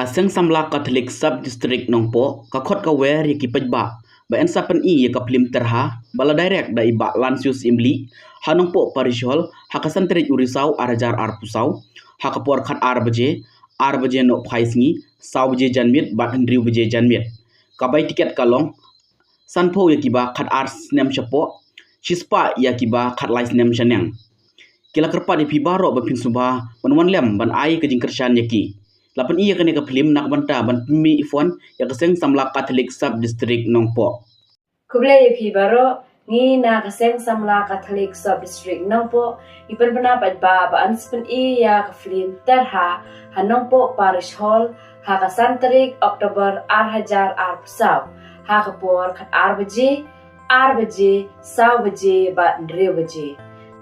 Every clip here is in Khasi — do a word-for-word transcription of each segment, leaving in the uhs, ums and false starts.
Ka Seng Samla Catholic Sub District Nongpoh ka khot ka wer ïa ki paidbah ba yn sa pyni ïa ka phlim Terha ba la direct da i Bah Lansius Syiemlieh ha Nongpoh Parish Hall ha ka san tarik u Risaw ar hajar arphew saw, ha ka por khat ar baje, ar baje nohphai sngi, saw baje janmiet bad hynriew baje janmiet. Ka bai tiket ka long sanphew ïa kiba khat ar snem shapoh, shispah ïa kiba khat lai snem shaneng. Ki la kyrpad ïa phi baroh ba phin sngewbha ban wan lem ban ai ka jingkyrshan ïa ki. La pyni ïa kane ka phlim na ka bynta ban pynmih phone ïa ka Seng Samla Catholic Sub District Nongpoh. Khublei ïa phi baroh, ngi na ka Seng Samla Catholic Sub District Nongpoh ngi pynbna paidbah ba yn sa pyni ïa ka phlim Terha ha Nongpoh Parish Hall ha ka san tarik October ar hajar arphew saw, ha ka por khat ar baje, ar baje, saw baje bad hynriew baje.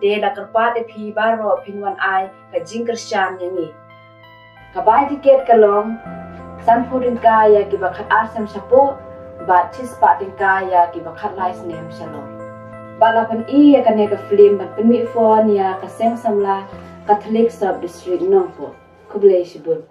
Te la kyrpad ïa phi baroh phin wan ai ka jingkyrshan ïa ngi. Ka bai tiket ka long sanphew tyngka ïa kiba khat ar snem shapoh bad shispah tyngka ïa kiba khat lai snem shalor. Ba la pyni ïa kane ka phlim ban pynmih phone ïa ka Seng Samla Catholic Sub District Nongpoh. Khublei shibun.